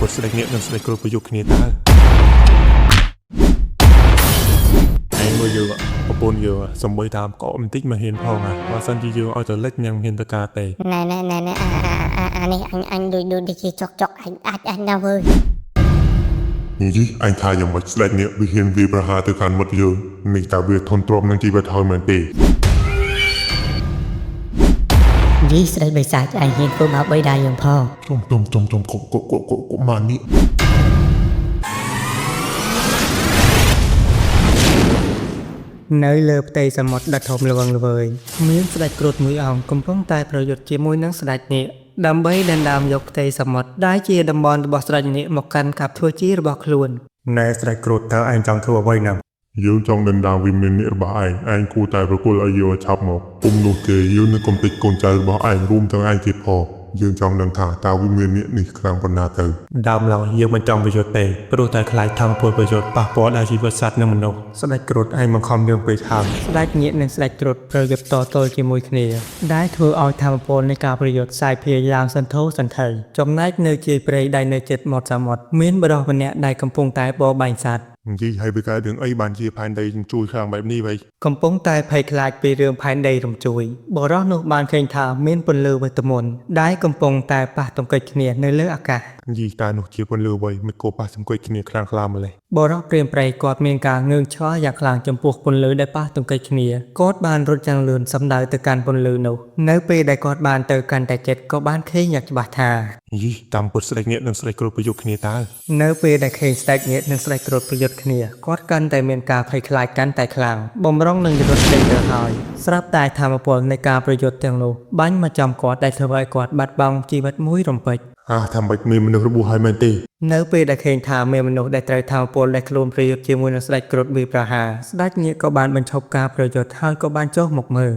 ពិតស្ដេចនាគនិងស្ដេចគ្រុឌប្រយុទ្ធគ្នាតើឯងមើលយើងប្រពន្ធយើងសំបីតាមកក់បន្តិចមកហ៊ានផងបើសិនជាយើងឲ្យទៅលិចញ៉ាំហ៊ានទៅការទេ ណែណែណែណែអាអាអាអានេះអញអញដូចដូចដូចជាចុកចុកអញអាចអញដល់វើយ នេះអញថាយ៉ាងម៉េចស្ដេចនាគវាហ៊ានវាយប្រហារទៅកាន់មិត្តយើងនេះតើវាធន់ទ្រាំនឹងជីវិតហើយមែនទេ យីស្រីបិសាចអញហ៊ានធ្វើបាបបីដែរយើងផង ចំចំចំចំកុកកុកកុកកុកម៉ានេះ នៅលើផ្ទៃសមុទ្រដ៏ធំល្វឹងល្វើយមានស្ដេចគ្រុឌមួយអង្គកំពុងតែប្រយុទ្ធជាមួយនឹងស្ដេចនាគដើម្បីដណ្ដើមយកផ្ទៃសមុទ្រដែលជាតំបន់របស់ស្ដេចនាគមកកាន់កាប់ធ្វើជារបស់ខ្លួន ណែស្ដេចគ្រុឌតើឯងចង់ធ្វើអ្វីណាំ យើងចង់ដណ្ដើមវិមាននេះរបស់ឯងឯងគួរតែប្រគល់ឲ្យយើងឲ្យឆាប់មកពុំនោះទេយើងនឹងកំទេចកូនចៅរបស់ឯងរួមទាំងឯងទៀតផងយើងចង់ដឹងថាតើវិមាននេះខ្លាំងប៉ុណ្ណាទៅ ដើមឡើយយើងមិនចង់ប្រយុទ្ធទេព្រោះតែខ្លាចធម្មពលប្រយុទ្ធប៉ះពាល់ដល់ជីវិតសត្វនិងមនុស្សស្ដេចគ្រុឌឯងបង្ខំយើងពេកហើយ ស្ដេចនាគនិងស្ដេចគ្រុឌប្រយុទ្ធតទល់ជាមួយគ្នាដែលធ្វើឲ្យធម្មពលនៃការប្រយុទ្ធសាយភាយឡើងសន្ធោសន្ធៅចំណែកនៅជាយព្រៃដែលនៅជិតមាត់សមុទ្រមានបុរសម្នាក់ដែលកំពុងតែបរបាញ់សត្វ និយាយឲ្យវាកើតរឿងអីបានជាផែនដីជួយខ្លាំងបែបនេះវិញ កំពុងតែភ័យខ្លាចពីរឿងផែនដីរំជួយបុរសនោះបានឃើញថាមានពន្លឺវេទមន្តដែលកំពុងតែប៉ះទង្គិចគ្នានៅលើអាកាស និយាយតើនោះជាពន្លឺអ្វីមិនគួរប៉ះសង្គយគ្នាខ្លាំងក្លាម្ល៉េះ បុរសព្រាមព្រៃគាត់មានការងឿងឆ្ងល់យ៉ាងខ្លាំងចំពោះពន្លឺដែលប៉ះទង្គិចគ្នាគាត់បានរត់យ៉ាងលឿនសម្ដៅទៅកាន់ពន្លឺនោះនៅពេលដែលគាត់បានទៅកាន់តែជិតក៏បានឃើញយ៉ាងច្បាស់ថា យីតាមពុតស្ដេចនាគនិងស្ដេចគ្រុឌប្រយុទ្ធគ្នាតើ នៅពេលដែលឃើញស្ដេចនាគនិងស្ដេចគ្រុឌប្រយុទ្ធគ្នាគាត់កាន់តែមានការភ័យខ្លាចកាន់តែខ្លាំងបំរុងនឹងរត់ចេញទៅហើយស្រាប់តែធម៌ពលនៃការប្រយុទ្ធទាំងនោះបាញ់មកចំគាត់ដែលធ្វើឲ្យគាត់បាត់បង់ជីវិតមួយរំពេច អាថាម៉េចមានមនុស្សរបួសហើយមែនទេ នៅពេលដែលឃើញថាមានមនុស្សដែលត្រូវធម៌ពលដែលខ្លួនប្រយុទ្ធជាមួយនឹងស្ដេចគ្រុឌវាយប្រហារស្ដេចនាគក៏បានបញ្ឈប់ការប្រយុទ្ធហើយក៏បានចុះមកមើល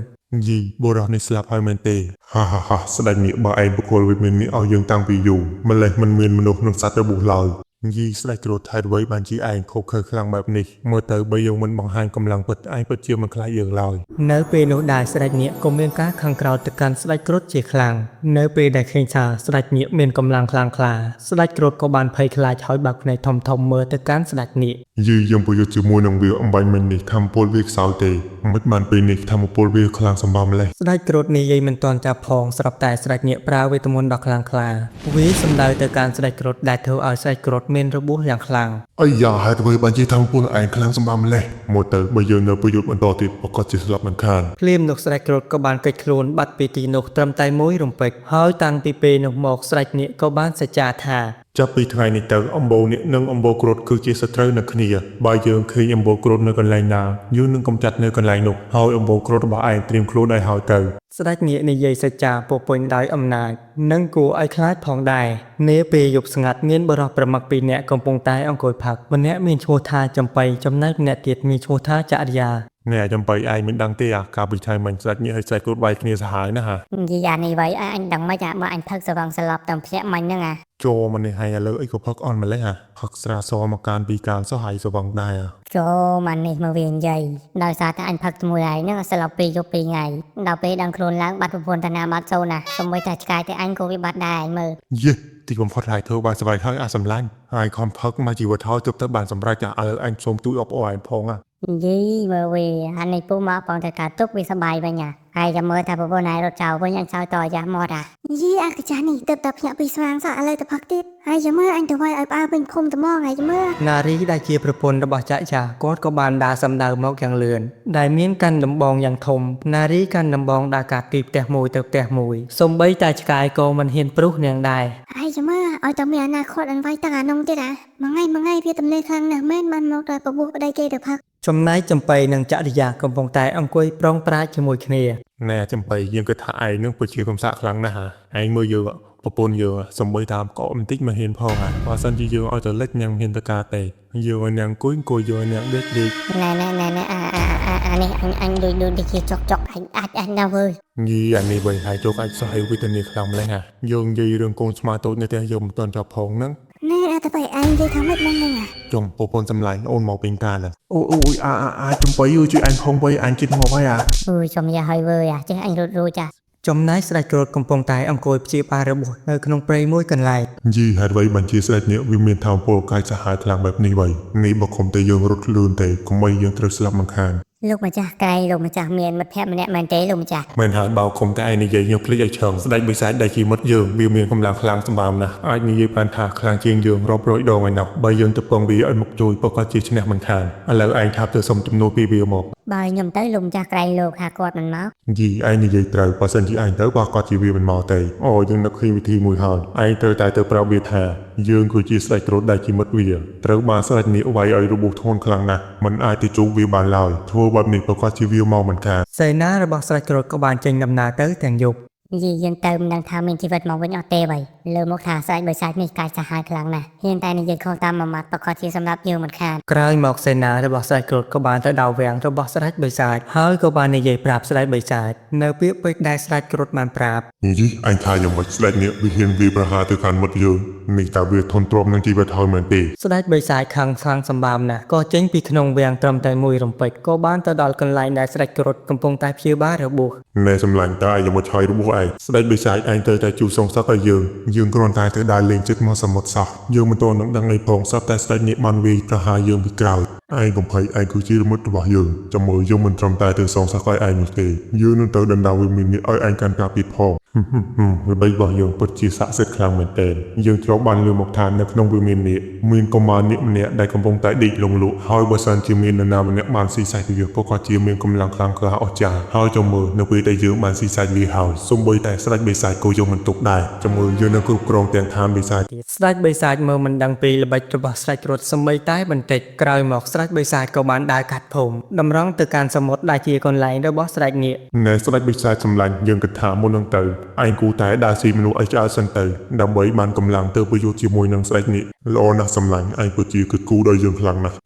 យីបុរសនេះស្លាប់ហើយមែនទេហាហាហាស្ដេចនាគបើឯងប្រគល់វិមាននេះឲ្យយើងតាំងពីយូរម្លេះមិនមានមនុស្សនិងសត្វរបួសឡើយយីស្ដេចគ្រុឌហេតុអ្វីបានជាឯងខុសខើខ្លាំងបែបនេះមើលទៅបើយើងមិនបង្ហាញកម្លាំងពិតឯងពិតជាមិនខ្លាចយើងឡើយ នៅពេលនោះដែរស្ដេចនាគក៏មានការខឹងក្រោធទៅកាន់ស្ដេចគ្រុឌជាខ្លាំងនៅពេលដែលឃើញថាស្ដេចនាគមានកម្លាំងខ្លាំងក្លាស្ដេចគ្រុឌក៏បានភ័យខ្លាចហើយបើកភ្នែកធំៗមើលទៅកាន់ស្ដេចនាគ យីយើងប្រយុទ្ធជាមួយនឹងវាអំបញ្ញមិញនេះធម្មពលវាខ្សោយទេមិនបានពេលនេះធម្មពលវាខ្លាំងសម្បើម្លេះ ស្ដេចគ្រុឌនិយាយមិនទាន់ចាប់ផងស្រាប់តែស្ដេចនាគប្រើវេទមន្តដ៏ខ្លាំងក្លាវាសម្ដៅទៅកាន់ស្ដេចគ្រុឌដែលធ្វើឲ្យស្ដេចគ្រុឌមានរបួសយ៉ាងខ្លាំង អាយ៉ាហេតុអ្វីបានជាធម្មពលឯងខ្លាំងសម្បើម្លេះមកទៅបើយើងនៅប្រយុទ្ធបន្តទៀតប្រកាសជាស្លាប់មិនខាន ភ្លាមនោះស្ដេចគ្រុឌក៏បានគេចខ្លួនបាត់ពីទីនោះត្រឹមតែមួយរំពេចហើយតាំងពីពេលនោះមកស្ដេចនាគក៏បានសច្ចាថា ចាប់ពីថ្ងៃនេះទៅអំបូរនេះនិងអំបូរគ្រុឌគឺជាសត្រូវនឹងគ្នាបើយើងឃើញអំបូរគ្រុឌនៅកន្លែងណាយើងនឹងកំចាត់នៅកន្លែងនោះហើយអំបូរគ្រុឌរបស់ឯងត្រៀមខ្លួនឲ្យហើយទៅ ស្ដេចនាគនិយាយសច្ចាពោរពេញដោយអំណាចនិងគួរឲ្យខ្លាចផងដែរនាពេលយប់ស្ងាត់មានបុរសប្រមឹកពីរនាក់កំពុងតែអង្គុយផឹកម្នាក់មានឈ្មោះថាចំបៃចំណែកម្នាក់ទៀតមានឈ្មោះថាចរិយា ណែចំបៃឯងមិនដឹងទេអាកាលពីថ្ងៃមិញស្ដេចនាគឲ្យស្ដេចគ្រុឌវាយគ្នាសាហាវណាស់ហា និយាយអានេះໄວអញដឹងមិនអាបើអញផឹកសវងស្លាប់តាមភ្លាក់មិញហ្នឹងអា ចូលមកនេះហើយឥឡូវអីក៏ផឹកអន់ម្លេះហាផឹកស្រាសមកកានពីរកានសោះហើយសវងដែរអា ចូលមកនេះមកវានិយាយដោយសារតែអញផឹកជាមួយឯងហ្នឹងស្លាប់ពីរយប់ពីរថ្ងៃដល់ពេលដឹងខ្លួនឡើងបាត់ប្រពន្ធតាណាបាត់សូនណាសូម្បីតែឆ្កែតែអញក៏វាបាត់ដែរអញមើល យេទីបំផុតហើយធ្វើបានសម្រេចហើយអាសម្លាញ់ហើយខំផឹកមកជីវិតហើយទើបទៅបានសម្រេចអាឥឡូវអញសូមជួយអបអរឯងផងអា យីមើលវាអានេះពូមកបងតែការទុកវាសបាយវិញអាហើយចាំមើលថាប្រពន្ធឯងរត់ចោលវិញអញសើចតយ៉ាស់មាត់អា យីអាកាចាស់នេះទៅតែភ្ញាក់ពីស្វាងសោះឥឡូវទៅផឹកទៀតហើយចាំមើលអញទៅវាយឲ្យផ្អើលពេញឃុំត្មងហើយចាំមើល នារីដែលជាប្រពន្ធរបស់ចរិយាគាត់ក៏បានដើរសម្ដៅមកយ៉ាងលឿនដែលមានកាន់ដំបងយ៉ាងធំនារីកាន់ដំបងដើរកាត់ពីផ្ទះមួយទៅផ្ទះមួយសូម្បីតែឆ្កែក៏មិនហ៊ានព្រុសនាងដែរ ហើយចាំមើលឲ្យតែមានអនាគតអញវាយតាំងអានងទៀតអាមួយថ្ងៃមួយថ្ងៃវាទំនេរខ្លាំងណាស់មែនបានមកដល់បបួសប្តីគេទៅផឹក ចំណែកចំបៃនិងចរិយាកំពុងតែអង្គុយប្រុងប្រាជ្ញជាមួយគ្នា ណែចំបៃយើងគិតថាឯងនឹងប្រជាកំសាកខ្លាំងណាស់ហាឯងមើលយើងប្រពន្ធយើងសំបីតាមកក់បន្តិចមកហ៊ានផងហាបើសិនជាយើងឲ្យទៅលិចញ៉ាំហ៊ានទៅការទេយើងឲ្យញ៉ាំអង្គុយអង្គុយយើងឲ្យញ៉ាំដេកដេក ណែណែណែណែអាអាអាអានេះអញអញដូចដូចដូចជាចុកចុកអញអាចអញដល់វើយ យីអានេះវិញហើយជោគអាចសោះឲ្យវិធានាខ្លាំងម្លេះហាយើងនិយាយរឿងកូនស្មាតូចនៅផ្ទះយើងមិនទាន់ចប់ផងហ្នឹង ណែអាទៅไปឯងនិយាយថាម៉េចបងហ្នឹងអា ចុំប្រពន្ធសម្លាញ់អូនមកពេញការណាអូអូយអាអាអាចំបៃអើយជួយអញផងបីអញជិតងាប់ហើយអា អើយចំយ៉ាហើយវើយអាចេះអញរត់រួចចា ចំណែកស្ដេចគ្រុឌកំពុងតែអង្គុយព្យាបាលរបួសនៅក្នុងព្រៃមួយកន្លែង យីហេតុអ្វីបានជាស្ដេចនាគវាមានថាមពលកាយសាហាវខ្លាំងបែបនេះវៃនេះបើខំតែយើងរត់លឿនទេកុំឲ្យយើងត្រូវស្លាប់មិនខាន លោកម្ចាស់ក្រែងលោកម្ចាស់មានមិត្តភក្តិម្នាក់មែនទេលោកម្ចាស់ មែនហើយបើខំតែឯងនិយាយយើងភ្លេចឲ្យឆឹងស្ដេចបិសាចដែលជាមិត្តយើងវាមានកម្លាំងខ្លាំងសម្បើមណាស់អាចនិយាយបានថាខ្លាំងជាងយើងរាប់រយដងឯណោះបើយើងទៅពឹងវាឲ្យមកជួយប្រកាសជាឈ្នះមិនខានឥឡូវឯងថាទៅសុំជំនួយពីវាមក បើខ្ញុំទៅលោកម្ចាស់ក្រែងលោកថាគាត់មិនមក យីឯងនិយាយត្រូវបើសិនជាឯងទៅបើគាត់ជាវាមិនមកទេអូយើងនឹកឃើញវិធីមួយហើយឯងត្រូវតែទៅប្រាប់វាថាយើងគឺជាស្ដេចគ្រុឌដែលជាមិត្តវាត្រូវបានស្ដេចនាគវាយឲ្យរបួសធ្ងន់ខ្លាំងណាស់មិនអាចទៅជួបវាបានឡើយធ្វើបែបនេះប្រកាសជាវាមកមិនខាន សេនារបស់ស្ដេចគ្រុឌក៏បានចេញដំណើរទៅទាំងយប់ យីយើងទៅមិនដឹងថាមានជីវិតមកវិញអត់ទេវៃលើមកថាស្ដេចបិសាចនេះកាចសាហាវខ្លាំងណាស់ហ៊ានតែនិយាយខុសតាមមួយម៉ាត់ប្រកាសជាសម្រាប់យើងមិនខាន ក្រោយមកសេនារបស់ស្ដេចគ្រុឌក៏បានទៅដល់វាំងរបស់ស្ដេចបិសាចហើយក៏បាននិយាយប្រាប់ស្ដេចបិសាចនៅពាក្យពេចន៍ដែលស្ដេចគ្រុឌបានប្រាប់ យីឯងថាយ៉ាងម៉េចស្ដេចនាគវាហ៊ានវាយប្រហារទៅកាន់មិត្តយើងនេះតើវាធន់ទ្រាំនឹងជីវិតហើយមែនទេ ស្ដេចបិសាចខឹងខ្លាំងសម្បើមណាស់ក៏ចេញពីក្នុងវាំងត្រឹមតែមួយរំពេចក៏បានទៅដល់កន្លែងដែលស្ដេចគ្រុឌកំពុងតែព្យាបាលរបួស ណែសម្លាញ់តើឯងយ៉ាងម៉េចហើយរបស់ឯងស្ដេចបិសាចឯងត្រូវតែជួយសងសឹកឲ្យយើងយើងគ្រាន់តែទៅដើរលេងចិត្តមកសមុទ្រសោះយើងមិនទាន់នឹងដឹងអីផងសោះតែស្ដេចនាគបានវាយប្រហារយើងពីក្រោយឯងកំភៃឯងគឺជាមិត្តរបស់យើងចាំមើលយើងមិនត្រឹមតែទៅសងសឹកឲ្យឯងនោះទេយើងនឹងទៅដណ្ដើមវិមាននេះឲ្យឯងកាន់ការពីផងហឹមល្បីរបស់យើងពិតជាស័ក្តិសិទ្ធិខ្លាំងមែនទែនយើងធ្លាប់បានលើមកថានៅក្នុងវិមាននេះមានកុមារនាគម្នាក់ដែលកំពុងតែដេកលង់លក់ហើយបើសិនជាមាននរណាម្នាក់បានស៊ីសាច់វាក៏គាត់ជាមានកម្លាំងខ្លាំងក្លាអស្ចារ្យហើយចាំមើលនៅពេលដែលយើងបានស៊ីសាច់វាហើយសូម្បីតែស្ដេចបិសាចក៏យើងមិនទុកដែរចាំមើលយើងនឹងគ្រប់គ្រងទាំងឋានបិសាច ស្ដេចបិសាចមើលមិនដឹងពីល្បិចរបស់ស្ដេចគ្រុឌសម្បីតែបន្តិចក្រោយមកស្ដេចបិសាចក៏បានដើរកាត់ភូមិតម្រង់ទៅកាន់សមុទ្រដែលជាកន្លែងរបស់ស្ដេចនាគ ណែស្ដេចបិសាចសម្លាញ់យើងគិតថាមុននឹងទៅឯងគួរតែដើរស៊ីមនុស្សឲ្យឆ្អើសិនទៅដើម្បីបានកម្លាំងទៅប្រយុទ្ធជាមួយនឹងស្ដេចនេះល្អណាស់សម្លាញ់ឯងពិតជាគិតគូរដល់យើងខ្លាំងណាស់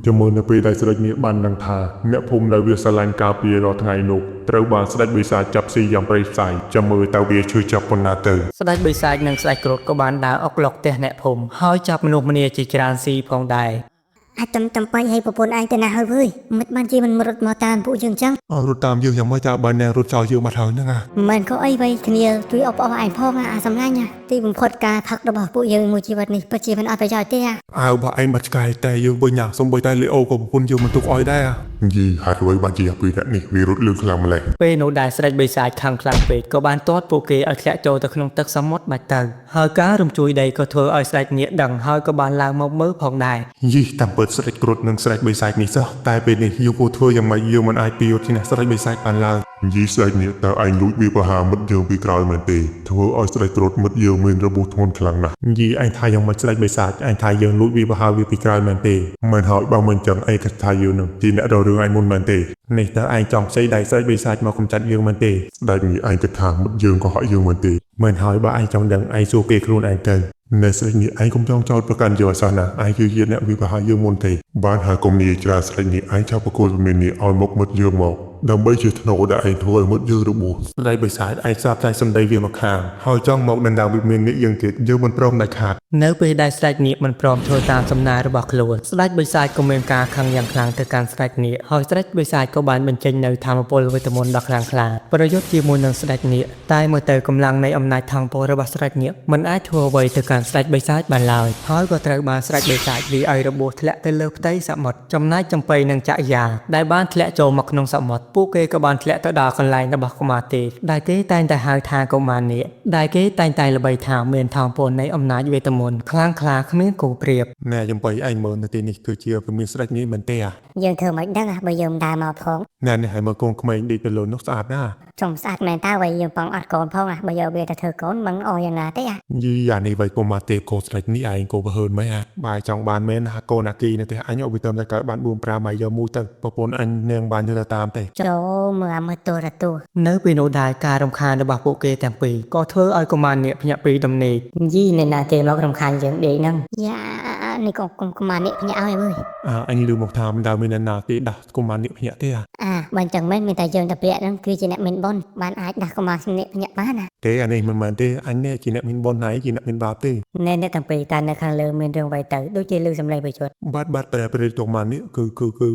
ចាំមើលនៅពេលដែលស្ដេចនេះបានដឹងថាអ្នកភូមិដែលវាស្រឡាញ់ការពាររាល់ថ្ងៃនោះត្រូវបានស្ដេចបិសាចចាប់ស៊ីយ៉ាងព្រៃផ្សៃចាំមើលតើវាឈឺចាប់ប៉ុណ្ណាទៅ ស្ដេចបិសាចនិងស្ដេចគ្រុឌក៏បានដើរអុកឡុកផ្ទះអ្នកភូមិហើយចាប់មនុស្សម្នាជាច្រើនស៊ីផងដែរ អាចតំតំបៃឲ្យប្រពន្ធឯងទៅណាហើយវើយមិនបានជាមិនមករត់មកតាមពួកយើងចឹង អរត់តាមយើងយ៉ាងម៉េចតើបើអ្នករត់ចោលយើងបាត់ហើយហ្នឹងអា មិនក៏អីវៃគ្នាជួយអបអរឯងផងអាសម្លាញ់ណាទីបំផុតការផឹករបស់ពួកយើងមួយជីវិតនេះពិតជាមិនអត់ប្រយោជន៍ទេអា អើបើឯងបាត់ឆ្កែតែយើងវិញណាសំបីតែលេអូក៏ប្រពន្ធយើងមិនទុកឲ្យដែរអា យីហេតុអ្វីបានជាពីរនេះវារត់លឿនខ្លាំងម្ល៉េះ ពេលនោះដែលស្ដេចបិសាចខឹងខ្លាំងពេកក៏បានទាត់ពួកគេឲ្យធ្លាក់ចូលទៅក្នុងទឹកសមុទ្របាត់ទៅហើយការរំជួយដីក៏ធ្វើឲ្យស្ដេចនាគដឹងហើយក៏បានឡើងមកមើលផងដែរ យីតាមពិតស្ដេចគ្រុឌនិងស្ដេចបិសាចនេះសោះតែពេលនេះយើងគួរធ្វើយ៉ាងម៉េចយើងមិនអាចពីយុទ្ធឈ្នះស្ដេចបិសាចបានឡើយយីស្ដេចនេះតើឯងលួចវាប្រហារមិត្តយើងពីក្រោយមែនទេធ្វើឲ្យស្ដេចគ្រុឌមិត្តយើងមានរបួសធ្ងន់ខ្លាំងណាស់ យីឯងថាយ៉ាងម៉េចស្ដេចបិសាចឯងថាយើងលួចវាប្រហារវាពីក្រោយមែនទេ មិនហើយបើមិនចឹងឯងគិតថាយើងនឹងជាអ្នករករឿងឯងមុនមែនទេ នេះតើឯងចង់ខ្ចីដៃស្ដេចបិសាចមកកម្ចាត់យើងមែនទេ ស្ដេចនេះឯងគិតថាមិត្តយើងក៏ហក់យើងមែនទេ មែនហើយបើឯងចង់ដឹងឯងសួរគេខ្លួនឯងទៅ ណែស្ដេចនេះឯងកុំចង់ចោទប្រកាន់យើងឲ្យសោះណាឯងគឺជាអ្នកវាប្រហារយើងមុនទេបានហើយកុំនិយាយច្រើនស្ដេចនេះឯងឆាប់ប្រគល់វិមាននេះឲ្យមកមិត្តយើងមកដើម្បីជាថ្នូរដែលឯងធ្វើឲ្យមិត្តយើងរបួស ស្ដេចបិសាចឯងស្រាប់តែសម្ដីវាមកខាងហើយចង់មកដណ្ដើមវិមាននេះយើងទៀតយើងមិនព្រមដាច់ខាត នៅពេលដែលស្ដេចនាគមិនព្រមធ្វើតាមសំណើរបស់ខ្លួនស្ដេចបិសាចក៏មានការខឹងយ៉ាងខ្លាំងទៅកាន់ស្ដេចនាគហើយស្ដេចបិសាចក៏បានបញ្ចេញនូវធម៌ពលវេទមន្តដ៏ខ្លាំងក្លាប្រយុទ្ធជាមួយនឹងស្ដេចនាគតែមើលទៅកម្លាំងនៃអំណាចធម៌ពលរបស់ស្ដេចនាគមិនអាចធ្វើអ្វីទៅកាន់ស្ដេចបិសាចបានឡើយហើយក៏ត្រូវបានស្ដេចបិសាចវាយឲ្យរបួសធ្លាក់ទៅលើផ្ទៃសមុទ្រចំណែកចំប៉ីនិងចក្រយាដែលបានធ្លាក់ចូលមកក្នុងសមុទ្រពួកគេក៏បានធ្លាក់ទៅដល់កន្លែងរបស់កុមារទេពដែលគេតែងតែហៅថាកុមារនាគដែលគេតែងតែល្បីថាមានធម៌ពលនៃអំណាចវេទមន្តខ្លាំងក្លាគ្មានគូប្រៀប ណែចំបៃឯងមើលនៅទីនេះគឺជាវិមានស្ដេចនេះមែនទេអា យើងធ្វើមិនដឹងអាបើយើងមិនដើរមកផង ណែនេះឲ្យមើលកូនក្មេងដេកទៅលើនោះស្អាតណាស់ ចំស្អាតមែនតើវៃយើងបងអត់កូនផងអាបើយកវាទៅធ្វើកូនមិនអស់យ៉ាងណាទេអា យីអានេះវៃកុំមកទេកូនស្ដេចនេះឯងកូនបើហឺនមិនអាបាយចង់បានមែនហាកូនអាគីនៅទេអញឲ្យវាទៅតែកើតបាន4 5ម៉ៃយកមួយទៅប្រពន្ធអញនាងបានយកទៅតាមទេ ចូលមើលអាមើលទូរទស្សន៍ នៅពេលនោះដែរការរំខានរបស់ពួកគេទាំងពីរក៏ធ្វើឲ្យកុមារនាគភ្ញាក់ពីដំណេក យីអ្នកណាគេមករំខានយើងដេកហ្នឹងយ៉ានេះក៏កុំកុមារនេះភ្ញាក់ឲ្យវើយ អាអញលឺមកថាមិនដែលមានអ្នកណាគេដាស់កុមារនេះភ្ញាក់ទេអា អាបើអញ្ចឹងមែនមានតែយើងតែពាក្យហ្នឹងគឺជាអ្នកមានបុណ្យបានអាចដាស់កុមារនេះភ្ញាក់បានណា ទេអានេះមិនមែនទេអញនេះជាអ្នកមានបុណ្យហើយជាអ្នកមានបាបទេ ណែអ្នកទាំងពីរតើនៅខាងលើមានរឿងអ្វីទៅដូចជាឮសំឡេងប្រយុទ្ធ បាទបាទប្រែប្រែកុមារនេះគឺគឺគឺ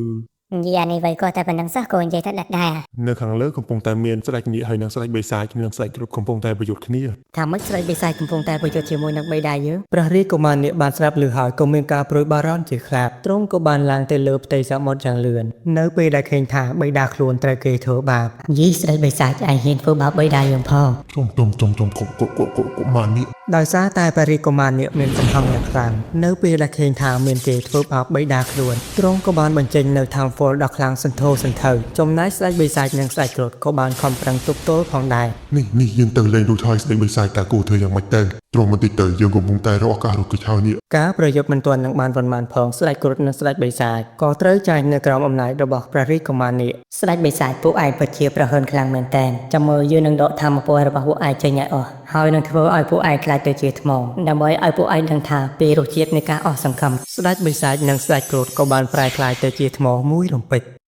និយាយអានេះໄວក៏តែប៉ុណ្្នឹងសោះក៏និយាយថាដិតដែរ នៅខាងលើកំពុងតែមានស្ដេចនាគហើយនិងស្ដេចបិសាចនិងស្ដេចគ្រុឌកំពុងតែប្រយុទ្ធគ្នា ថាម៉េចស្ដេចបិសាចកំពុងតែប្រយុទ្ធជាមួយនឹងបិតាយើង ព្រះរាជកុមារនាគបានស្ដាប់ឮហើយក៏មានការព្រួយបារម្ភជាខ្លាំងទ្រង់ក៏បានឡើងទៅលើផ្ទៃសមុទ្រយ៉ាងលឿននៅពេលដែលឃើញថាបិតាខ្លួនត្រូវគេធ្វើបាប យីស្ដេចបិសាចឯងហ៊ានធ្វើបាបបិតាយើងផង ចំចំចំចំកុកកុកកុកកុមារនេះ ដោយសារតែព្រះរាជកុមារនាគមានកំហឹងយ៉ាងខ្លាំងនៅពេលដែលឃើញថាមានគេធ្វើបាបបិតាខ្លួនទ្រង់ក៏បានបញ្ចេញនៅថាមពលដ៏ខ្លាំងសន្ធោសន្ធៅចំណែកស្ដេចបិសាចនិងស្ដេចគ្រុឌក៏បានខំប្រឹងទប់ទល់ផងដែរ នេះនេះយើងទៅលេងរួចហើយស្ដេចបិសាចតើគួរធ្វើយ៉ាងម៉េចទៅទ្រាំបន្តិចទៅយើងកំពុងតែរកឱកាសរត់គេចហើយនេះ ការប្រយុទ្ធមិនទាន់នឹងបានប៉ុន្មានផងស្ដេចគ្រុឌនិងស្ដេចបិសាចក៏ត្រូវចាញ់នៅក្រោមអំណាចរបស់ព្រះរាជកុមារនាគ ស្ដេចបិសាចពួកឯងពិតជាប្រហើនខ្លាំងមែនតើចាំមើលយើងនឹងដកធម៌ពលរបស់ពួកឯងចេញឲ្យអស់ហើយនឹងធ្វើឲ្យពួកឯងក្លាយទៅជាថ្មដើម្បីឲ្យពួកឯងដឹងថាពីរសជាតិនៃការអស់សង្ឃឹម ស្ដេចបិសាចនិងស្ដេចគ្រុឌក៏បានប្រែក្លាយទៅជាថ្មមួយរំពេច។